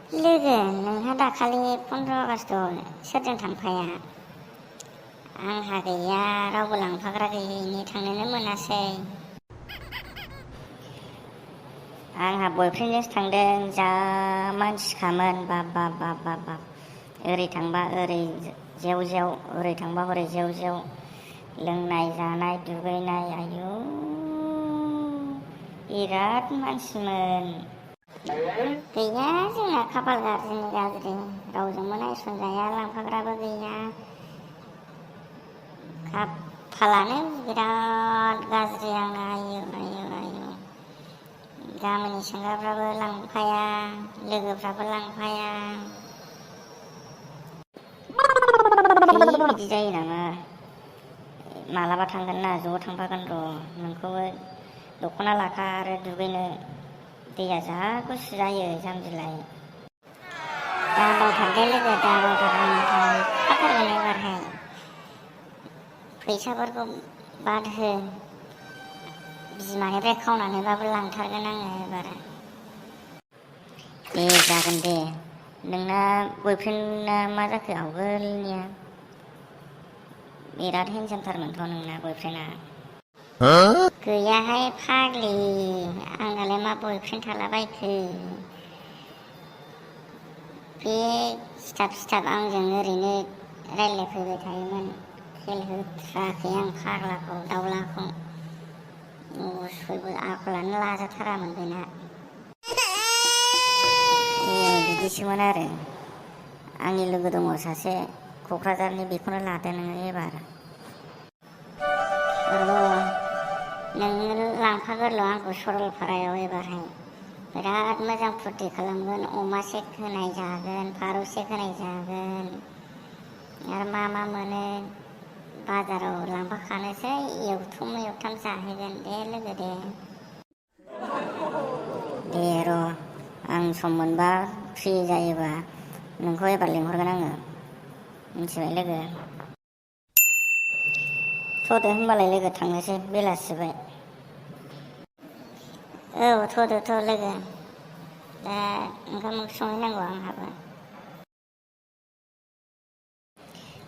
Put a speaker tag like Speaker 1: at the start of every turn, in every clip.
Speaker 1: लोगो नोंहा दाखालि 15 आगष्टआव सोरजों थांफाया? आंहा गैया, रावबो लांफाग्रा गैयैनि थांनोनो मोनासै। आंहा बयफ्रेन्डजोंसो थांदों। जा मानसिखामोन, बाब बाब बाब बाब बाब। ओरै थांबा ओरै जेव जेव, ओरै थांबा हरै जेव जेव। लोंनाय जानाय दुगैनाय, आयु बिराद मानसिमोन। गैया, जोंना खाफाल गाज्रिनि गाज्रि, रावजोंबो नायसनजाया, लांफाग्राबो गैया। खाफालानो बिराद गाज्रि आंना, आयु आयु आयु। गामिनि सेंग्राफ्राबो लांफाया, लोगोफ्राबो लांफाया। बिदि जायो नामा? मालाबा थांगोन ना, ज' थांफागोन र'। नोंखौबो दख'ना लाखा आरो दुगैनो। दैया जा गुसु जायो जामबिलाय। दाबावथार दे लोगो, दाबावथार, आं थांफाथारगोन एबारहाय। फैसाफोरखौ बाद हो, बिमानिफ्राय खावनानैबाबो लांथारगोन आङो एबार। दे जागोन दे। नोंना बयफ्रेन्डना मा जाखो आवगोलनिया? बिराद हेन्डसामथारमोनथ' नोंना बयफ्रेन्डआ। गैयाहाय फाग्लि, आंनालाय मा बयफ्रेन्ड थालाबायखो। बे सिथाब आंजों ओरैनो रायज्लायफैबाय थायोमोन। खेल होथ्राखै आं फाग्लाखौ, दाउलाखौ। आखलानो लाजाथारामोन बेना। बिदिसोमोन आरो। आंनि लोगो दङ सासे क'क्राझारनि, बेखौनो लादो नोङो एबार। नोङो लांफागोरल' आंखौ सरलपारायाव एबारहाय। बिराद मोजां फुरथि खालामगोन, अमा सेक होनाय जागोन, फारौ सेक होनाय जागोन। आरो मा मा मोनो बाजाराव लांफाखानोसै, एवथुम एवथाम जाहैगोन दे लोगो दे। दे र', आं सम मोनबा फ्रि जायोबा नोंखौ एबार लिंहरगोन आङो, मिथिबाय लोगो। थ'दो होनबालाय लोगो, थांनोसै, बेलासिबाय। औ थ'दो लोगो, दा ओंखाम ओंख्रि संहैनांगौ आंहाबो।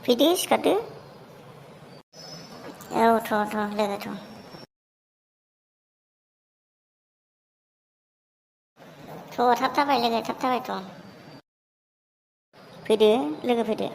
Speaker 1: फैदो, सिखारदो। औ थ' लोगो थ'। थाब थाबाय लोगो, थाब थाबाय थ'। फैदो लोगो, फैदो।